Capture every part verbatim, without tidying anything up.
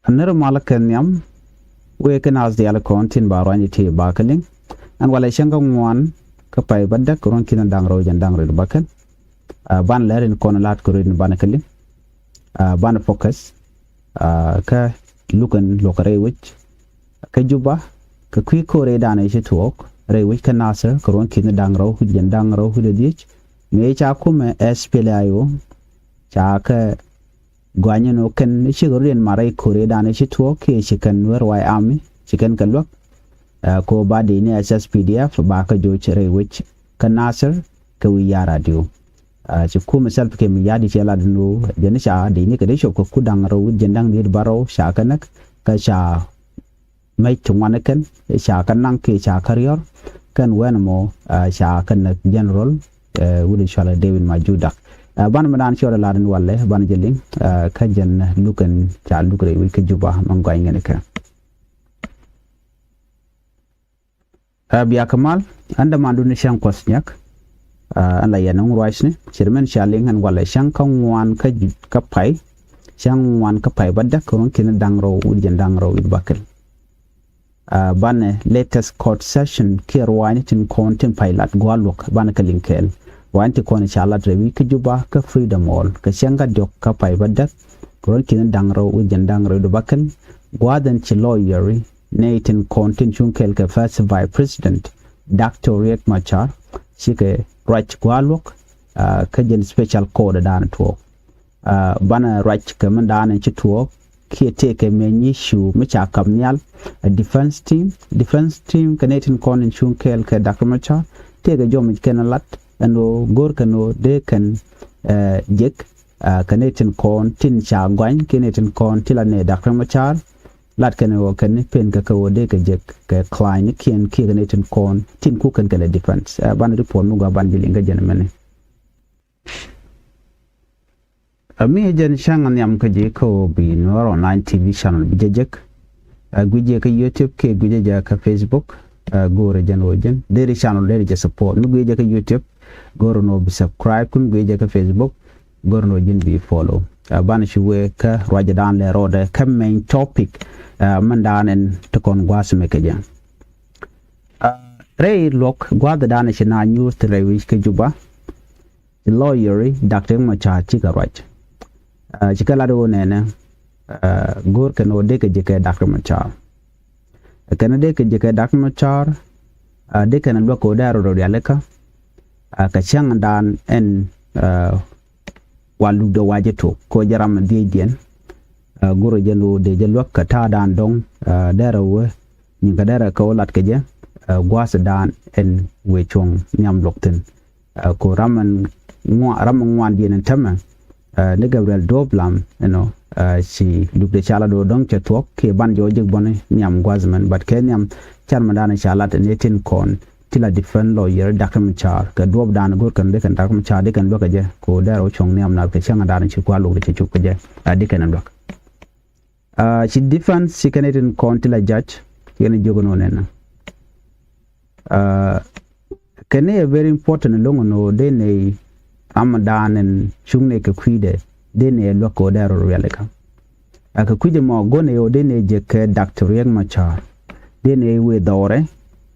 Nir mal kɛ nhiam wëë kɛ naath diaal kɔn tin ba ruany ti ba kɛ liŋ. Ɛn walɛ cäŋ kä ŋuan kä pay bädäk ruɔ̱n ki̱n da̱ŋ rɛw jɛn da̱ŋ rɛw bäkɛl. Banɛ lɛr in kɔn la̱t kɛ ruɔ̱n banɛ kɛ liŋ. Banɛ focus kä lukɛn luɔk rɛy wec kä Juba kä kui̱ ko̱r rɛy danɛ ci tuɔɔk rɛy wec kä Nasir kɛ ruɔ̱n ki̱n da̱ŋ rɛw jɛn da̱ŋ rɛw wi̱cdɛ dhiec. Mëë ca kumɛ S P L A I O ca kɛ gɔany ɛn ɣöö kɛn cikɛ rut yɛn mat rɛy ko̱r rɛy danɛ ci tuɔɔk kiɛ ci kɛn Nuer White Army ci kɛn kɛ luäk. Ko ba dec ni S S P D F ba kä joc rɛy wec kä Nasir kɛ wi̱i̱ ya̱r radio. Ci kumɛ Salva Kiir Mayardit cɛ lat ni ɣöö jɛn ca dec ni kɛ dee cop kɛ ku da̱ŋ rɛw wi̱cdɛ jɛn da̱ŋ dhiec bärɔw ca kɛ näk kä ca mec ti ŋuan kɛn ca kɛ naŋ kiɛ ca kɛ riɔr kɛn wɛn mɔ ca kɛ näk General wut cualɛ David Majok Dak. Banɛ mi daan ciɔt ɛ lar in walɛ banɛ jɛ liŋ kä jɛn lukɛn ca luk rɛy wec kä Juba mɛ gɔany ŋɛn kɛ. Bia kɛ mal ɛn dämandun ni cäŋ kuɔth nyɛk. Ɛn la yɛn ɛŋ ruacni ce̱t mɛn ca liŋ ɛn walɛ cäŋ kä ŋuan kä pay cäŋ ŋuan kä pay bädäk ruɔ̱n ki̱n da̱ŋ rɛw wi̱cdɛ jɛn da̱ŋ rɛw wi̱cdɛ bäkɛl. Banɛ latest court session kiɛ ruaacni tin kɔn tin pay lat gua̱a̱r luɔ̱k banɛ kɛ liŋ kɛɛl. Ruaacni tin kɔn ca lat rɛy wec kä Juba kä Freedom Hall kɛ cäŋ kä diɔ̱k kä pay bädäk ruɔ̱n ki̱n da̱ŋ rɛw wi̱cdɛ jɛn da̱ŋ rɛw wi̱cdɛ bäkɛl. Gua̱a̱th ɛn ci lawyer nɛy tin kɔn tin cuŋ kɛɛl kɛ First Vice President Doctor Riek Machar cikɛ ruac gua̱a̱r luɔ̱k kä jɛn special court ɛ da̱a̱n tuɔɔk. Banɛ ruac kɛ min da̱a̱n ɛn ci tuɔɔk kiɛ tëëkɛ mëë nyi ciu mi ca kap nhial. Ɛ defense team, defense team kɛ nɛy tin kɔn in cuŋ kɛɛl kɛ Doctor Machar tëëkɛ jɔmic kɛn lat ɛn ɣöö go̱o̱r kɛn ɣöö dee kɛn jek kɛ nɛy tin kɔn tin ca gɔany kiɛ nɛy tin kɔn ti la nɛy Doctor Machar lat kɛn ɣöö kɛn ni pen kɛ kɛ ɣöö dee kɛ jek kɛ client ni kiɛn kiɛ kɛ nɛy tin kɔn tin ku kɛn kɛ lɛ defense. Banɛ report mi gɔaa banɛ jɛ liŋ kä jɛn mɛni. Ɛ mi ɛ jɛn cäŋ nhiam kä ji̱ kä ɣöö bi Nuer Online T V channel bi jɛ jek. Ɛ gui̱c jɛ kä YouTube kiɛ gui̱c jɛ kä Facebook. Ɛ go̱o̱rɛ jɛn ɣöö ji̱n deri channel deri jɛ support mi gui̱c jɛ kä YouTube. Go̱o̱rɛ nɔ bi subscribe kum gui̱c jɛ kä Facebook. Go̱o̱rɛ nɔ ji̱n bi follow. Ɛ banɛ ci wee kä ruacɛ daan lɛ rɔɔdɛ kä main topic. Ɛ mɛn daan ɛn ti kɔn gua̱a̱th mɛ kɛ jɛ. Rɛy luɔk gua̱a̱th daan ci na nyuuth ti rɛy wi̱c kä Juba. Ci lawyer Doctor Machar cikɛ ruac. Ci kɛ lat ɣöö nɛnɛ go̱o̱r kɛn ɣöö dee kɛ ji̱ kɛ Doctor Machar. Kɛn dee kɛ ji̱ kɛ Doctor Machar dee kɛn luäk kɛ ɣöö dee a rot rialikä. Kɛ cäŋ daan ɛn wal luk dee wac tok kɛ ɣöö jɛ ram dhiecdiɛn. Go̱o̱rɛ jɛn ɣöö dee jɛ luäk kɛ ta̱a̱ daan dɔ̱ŋ. Dee rɛ wee nyin kɛ dee rɛ kɛ ɣöö lat kɛ jɛ gua̱a̱th daan ɛn wee cuɔ̱ŋ nhiam luɔk thi̱n. Ko ram ram mi ŋuan diɛn in tämɛ ni Gabriel Duɔp Lam ɛnɔ. Ci luk de ca lat ɣöö dɔ̱ŋ cɛ thuɔ̱k kiɛ ban jɔɔc jek bɔni nhiam gua̱th mɛn, but kɛ nhiam can mɛ da̱a̱n ca lat ni tin kɔn ti la defense lawyer Doctor Machar kɛ duɔp da̱a̱n go̱r kɛn dee kɛn Doctor Machar dee kɛn luäk kɛ jɛ ko dee rɔ cuɔ̱ŋ nhiam nath kɛ cäŋ da̱a̱n ci gua̱a̱r luk de cɛ cuk kɛ jɛ a dee kɛn luäk. Ci defense ci kɛn itin kɔn ti la judge yɛn jiök nɔ nɛn. Kɛn ni a very important loŋ nɔ dee nɛ ram da̱a̱n in cuŋ nɛ kɛ kui̱dɛ dee nɛ luäk kɛ ɣöö dee rɔ rialikä. Kɛ kui̱dɛ mɔ go̱n ɛ ɣöö dee nɛ jɛ kɛ Doctor Riek Machar dee nɛ wee dhɔrɛ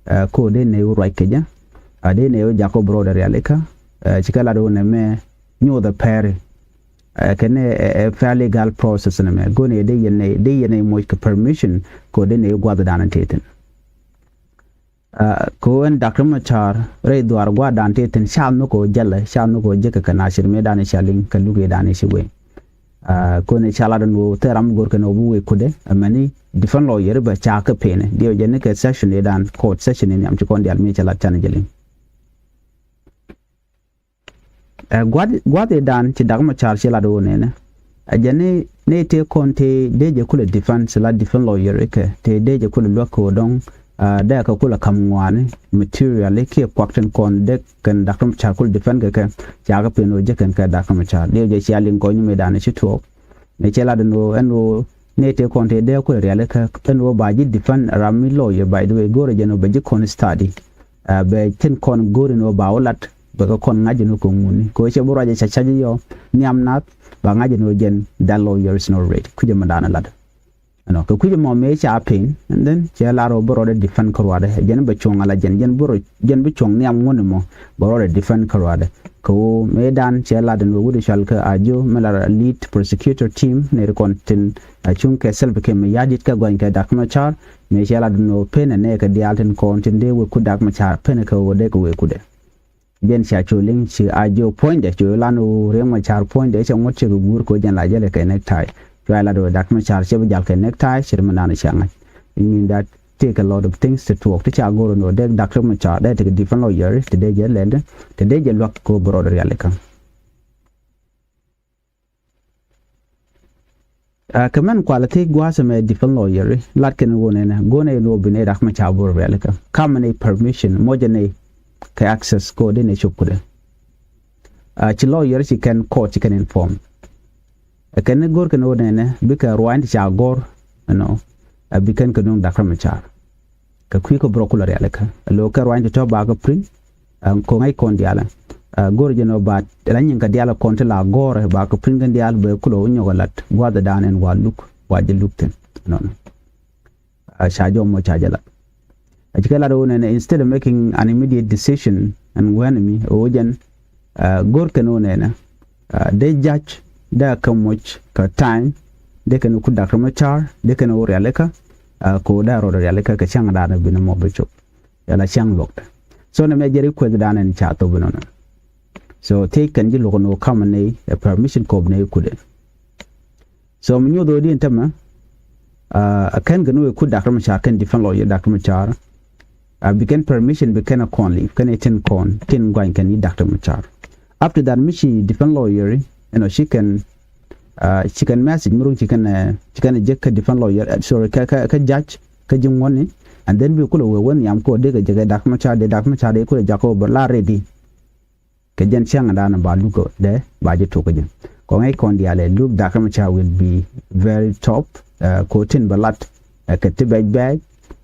kɛ ɣöö dee nɛ wee ruac kɛ jɛ. Dee nɛ wee jakɔ brother rialikä. Ci kɛ lat ɣöö nɛ mɛ nyothɛ pɛri. Kɛn ɛ fair legal process nɛ mɛ go̱n ɛ dee yɛn nɛ dee yɛn nɛ moc kɛ permission kɛ ɣöö dee nɛ wee gua̱th da̱a̱n in tëë thi̱n. Ko ɛn Doctor Machar rɛy dhuaar gua̱a̱r da̱a̱n tëë thi̱n cath mi ko jälɛ cath mi ko jekɛ kɛ nathir mi da̱a̱n i̱ ca liŋ kɛ luk i̱ da̱a̱n i̱ ci wee. Ko ni ca lat ɛn ɣöö thil ram mi go̱r kɛn ɣöö bi wee kudɛ ɛmɛni defense lawyer bɛ ca kɛ penɛ diɛw jɛ ni kɛ session i̱ da̱a̱n court session i̱ nhiam ci kɔn diaal mi ca lat can jɛ liŋ. Ɛ gua̱th gua̱th i̱ da̱a̱n ci Doctor Machar ci lat ɣöö nɛnɛ. Ɛ jɛ ni ni tëë kɔn tëë dee jɛ kulɛ defense la defense lawyer ikɛ tëë dee jɛ kulɛ luäk kɛ ɣöö dɔ̱ŋ. Dee kɛ kulɛ ka̱m ŋuani material i̱ kiɛ kuak tin kɔn dee kɛn Doctor Machar kulɛ defense kɛ kɛ ca kɛ pen ɣöö jɛ kɛn kɛ Doctor Machar dee jɛ cia liŋ kɔny mi da̱a̱n ci tuɔɔk. Ni cɛ lat ɛn ɣöö ɛn ɣöö ni tëë kɔn tëë dee kulɛ rialikä ɛn ɣöö ba ji̱ defend ram mi lawyer by the way go̱rɛ jɛn ɣöö bɛ ji̱ kɔn study. Bɛ tin kɔn go̱r in ɣöö ba wä lat bɛ kɛ kɔn ŋa̱c in ɣöö kɛ ŋuni kɛ ɣöö cɛ bi ruacɛ ca ca̱c yɔ nhiam nath ba ŋa̱c in ɣöö jɛn that lawyer is not ready kucɛ mi da̱a̱n lat. Ɛnɔ kɛ kui̱c ɛmɔ mëë ca piny, and then cɛ lar ɣöö bä rɔɔdɛ defend kä ruaadɛ, jɛn bɛ cuɔ̱ŋ ala jɛn, jɛn bä rɔ, jɛn bä cuɔ̱ŋ nhiam ŋun ɛmɔ, bɛ rɔɔdɛ defend kä ruaadɛ. Kɛ ɣöö mëë dan cɛ lat ɛn ɣöö wut cɔal kɛ Ajo, mi lar lead prosecutor team, nɛy ti kɔn tin a cuŋ kɛ Salva Kiir Mayardit kɛ gɔny kɛ Dak Machar, mëë cɛ lat ɛn ɣöö pen ɛ nɛɛkɛ diaal tin kɔn tin dee wek kut Dak Machar, pen ɛ kɛ ɣöö dee kɛ wek kut ɛ. Jɛn ca cu liŋ ci Ajo puɔ̱nydɛ, cu lan wu Riek Machar puɔ̱nydɛ, cɛ ŋuɔ̱t cɛ kɛ guur kɛ jɛn la jälɛ kɛ necktie. Cua lat wu Dak Machar cɛ bi jal kɛ necktie, cɛ ri mi naan cɛ ŋa̱c. It mean that take a lot of things ti tuɔɔk ti ca go̱r ni wä dee Dak Machar dee tekɛ defend lawyer ti dee jɛ lɛl ti dee jɛ luäk kɛ bɛ rɔɔdɛ rialikä. Ɛ kɛ mɛn kualɛ thiec gua̱a̱th ɛmɛ defend lawyer lat kɛn ɣöö nɛnɛ go̱o̱nɛ in ɣöö bi nɛy Dak Machar bä rɔ rialikä. Kamɛ nɛy permission, mocɛ nɛy kɛ access kɛ ɣöö dee nɛy cop kudɛ. Ɛ ci lawyer ci kɛn court ci kɛn inform. Ɛ kɛn ni go̱o̱r kɛn ɣöö nɛnɛ bikɛ ruany ti ca go̱o̱r ɛnɔ ɛ bi kɛn kɛ nuŋ Dak Machar. Kɛ kui̱ kä bɛ rɔ kulɛ rialikä. Ɛ lo̱o̱ kɛ ruany ti tɔ̱ bakɛ print, ɛ ko̱ŋ ɛ kɔn diaalɛ. Ɛ go̱o̱r jɛn ɔ ba la nyiŋ kɛ diaalɛ kɔn ti la go̱o̱rɛ bakɛ print kɛn diaal bɛ kulɛ wä nyɔk ɛ lat gua̱a̱th ɛ da̱a̱n ɛn wa luk wa jɛ luk thi̱n. Nɔnɔ. Ɛ ca jɔm mɔ ca jɛ lat. Ɛ ci kɛ lat ɣöö nɛnɛ instead of making an immediate decision ɛn wɛn mi ɣöö jɛn, ɛ go̱o̱r kɛn ɣöö nɛnɛ, ɛ dee judge dee kɛ moc kɛ time, dee kɛn kut Dak Machar, dee kɛn ɣöö rialikä, ɛ kɛ ɣöö dee rɔɔdɛ rialikä kɛ cäŋ daanɛ bi ni mɔ bi cop. Yala cäŋ luɔkdɛ. So nɛ mɛ jɛ request dan ɛn ca thop inɔnɔ. So thiec kɛn ji̱ luɔk ni wä kamɛ ni ɛ permission kop ni kudɛ. So mi nyuth wä di ɛn tämɛ, ɛ kɛn kɛ ni wä kut Dak Machar kɛn defend lawyer Dak Machar. Ɛ bi kɛn permission bi kɛn ɛ kɔn li kɛn ɛ tin kɔn tin guany kɛn i̱ Dak Machar. After that mi ci defend lawyer inɔ ci kɛn, ɛ ci kɛn message mi ruŋ ci kɛn ɛ ci kɛn ɛ jek kɛ defend lawyer, ɛ sorry, kɛ kɛ kɛ judge kä ji̱ ŋuɔ̱tni. And then bi kulɛ wee wä nhiam kɛ ɣöö dee kɛ jɛ kɛ Dak Machar, dee Dak Machar dee kulɛ jakä ɣöö bɛ la ready. Kɛ jɛn cäŋ dan ba luk kɛ dee ba ji̱ tok kä jɛ. Kɔŋ ɛ kɔn diaalɛ luk Dak Machar will be very top, ɛ kɛ ɣöö tin bɛ lat, ɛ kɛ ti bɛc bɛc,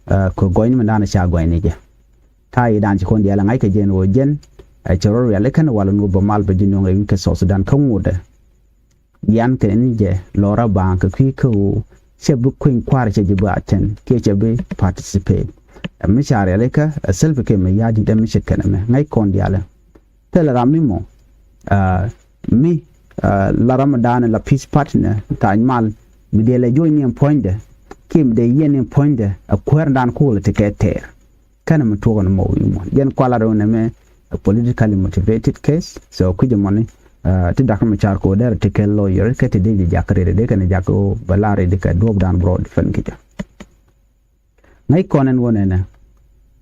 ɛ kɛ gɔny mi dan ca gɔny ni jɛ. Ta̱a̱ i̱ dan ci kɔn diaalɛ ŋa̱c kɛ jɛn ɣöö jɛn ɛ cɛ rɔ rialikä ni wal ni ɣöö bɛ mal bɛ ji̱ nuɔ̱ŋ rɛy wi̱c kɛ South Sudan kä ŋotdɛ. Yan kɛ ni jɛ lɔra baŋ kɛ kui̱ kä ɣöö cɛ bi kueny kua̱r cɛ ji̱ bi attend kiɛ cɛ bi participate. Ɛ mi ca rialikä ɛ Salva Kiir Mayardit ɛ mi cɛ kɛn ɛmɛ ŋäc kɔn diaalɛ. Thilɛ ram mi mɔ, ɛ mi, ɛ la ram dan la peace partner tha̱a̱ny mal mi dee lɛ jo̱o̱ny ni ɛn puɔ̱nydɛ kiɛ mi dee yiɛn ni ɛn puɔ̱nydɛ ɛ kuäär dan kulɛ ti kɛ tɛɛr. Kɛnɛ mi tuɔɔk ɛn mɔ wi̱i̱ muɔ̱n. Jɛn kualat ɣöö nɛmɛ a politically motivated case. So kui̱c ɛmɔni, ɛ ti Dak Machar kɛ ɣöö derɛ ti kɛ lawyer kɛ ti dee ji̱ jak rɛydɛ dee kɛn jak ɣöö bɛ la rɛydɛ kɛ duɔ̱ɔ̱p dan bɛ rɔ defend kɛ jɛ. Ŋäc kɔn ɛn ɣöö nɛnɛ,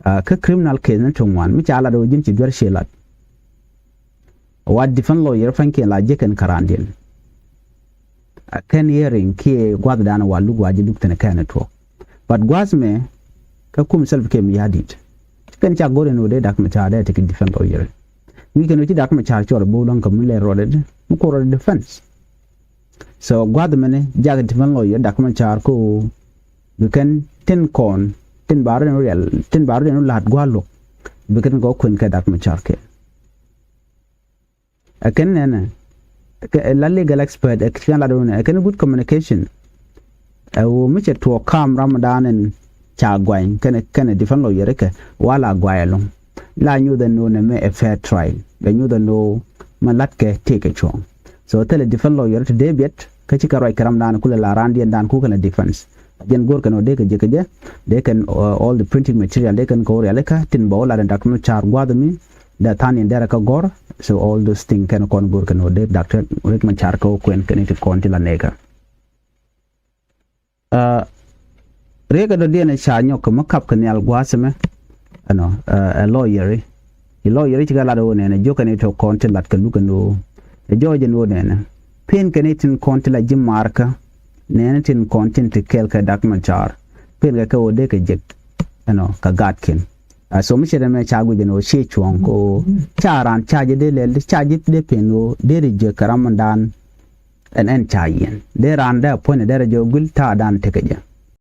ɛ kä criminal case ni ti ŋuan mi ca lat ɣöö ji̱n ci duer ci lat. Wa defend lawyer pa̱nykiɛn la jek kɛn kärandiɛn. Ɛ kɛn hearing kiɛ gua̱thdan wa luk wa ji̱ luk thi̱n kɛn ɛ tuɔɔk. But gua̱th mɛ kä kum Salva Kiir Mayardit. Kɛn ca go̱r ɛn ɣöö dee Dak Machar dee tekɛ defend lawyer. Wi̱i̱ kɛn ɣöö ci Dak Machar cɔl ɛ bo̱o̱l ɣän kɛ mi lɛr rɔɔdɛ di mi ko̱r rɔɔdɛ defense. So gua̱th mɛni jakɛ defend lawyer Dak Machar kä ɣöö bi kɛn tin kɔn tin ba rɔɔdɛ ni rial tin ba rɔɔdɛ ni la̱t gua̱a̱th luɔ̱k. Bi kɛn kɛ kuën kɛ Dak Machar kɛ. Ɛ kɛn nɛnɛ kɛ la legal expert ɛ kɛn lat wunɛ ɛ kɛn good communication. Ɛ wu mi cɛ tuɔɔk kam ramdan ɛn ca guany kɛnɛ kɛnɛ defend lawyer kɛ wala guay ɛlɔŋ. La nyuth ɛn wunɛ mɛ ɛ fair trial bɛ nyuth ɛn wunɛ mɛ lat kɛ tëëkɛ cuɔ̱ɔ̱ŋ. So thilɛ defend lawyer ti dee biɛt kä ci kɛ ruac kɛ ramdan kulɛ la randiɛn dan kukɛ la defense. Jɛn go̱r kɛn wä dee kɛ jek kɛ jɛ dee kɛn, uh, all the printing material dee kɛn kɛ wä rialikä tin bä wä lat in Dak Machar gua̱th mi. Dee than in derɛ kä gɔr. So all those things kɛn kɔn go̱r kɛn wä dee Dak Riek Machar kä wä kuɛn kɛn ti kɔn ti la nɛɛkä. Uh, Riek ɛ dɔ̱diɛn ɛ ca nyɔk kɛ mi kap kɛ nhial gua̱a̱th ɛmɛ. Ɛnɔ, uh, ɛ lawyer i̱ lawyer i̱ ci kɛ lat ɛ wä nɛnɛ jiök kɛn i̱ tɔ kɔn ti lat kɛ luk ɛn wä. Ɛ jɔɔc ɛn wä nɛnɛ pen kɛn i̱ tin kɔn ti la ji̱ maarkä. Nɛnɛ tin kɔn tin ti kɛɛl kɛ Dak Machar pen kɛ kɛ wä dee kɛ jek. Ɛnɔ kɛ gaatkiɛn. A so mi cɛ dɛ mɛ ca guic ɛn wä ciɛ cuɔ̱ɔ̱ŋ kɛ wä ca raan ca ji̱ dee lɛl ca ji̱ dee pen wä dee ri jek kɛ ram mɛn daan. Ɛn ɛn ca yiɛn dee raan dee a puɔ̱ny dee rɛ jɛ wä guil ta̱a̱ daan tekɛ jɛ.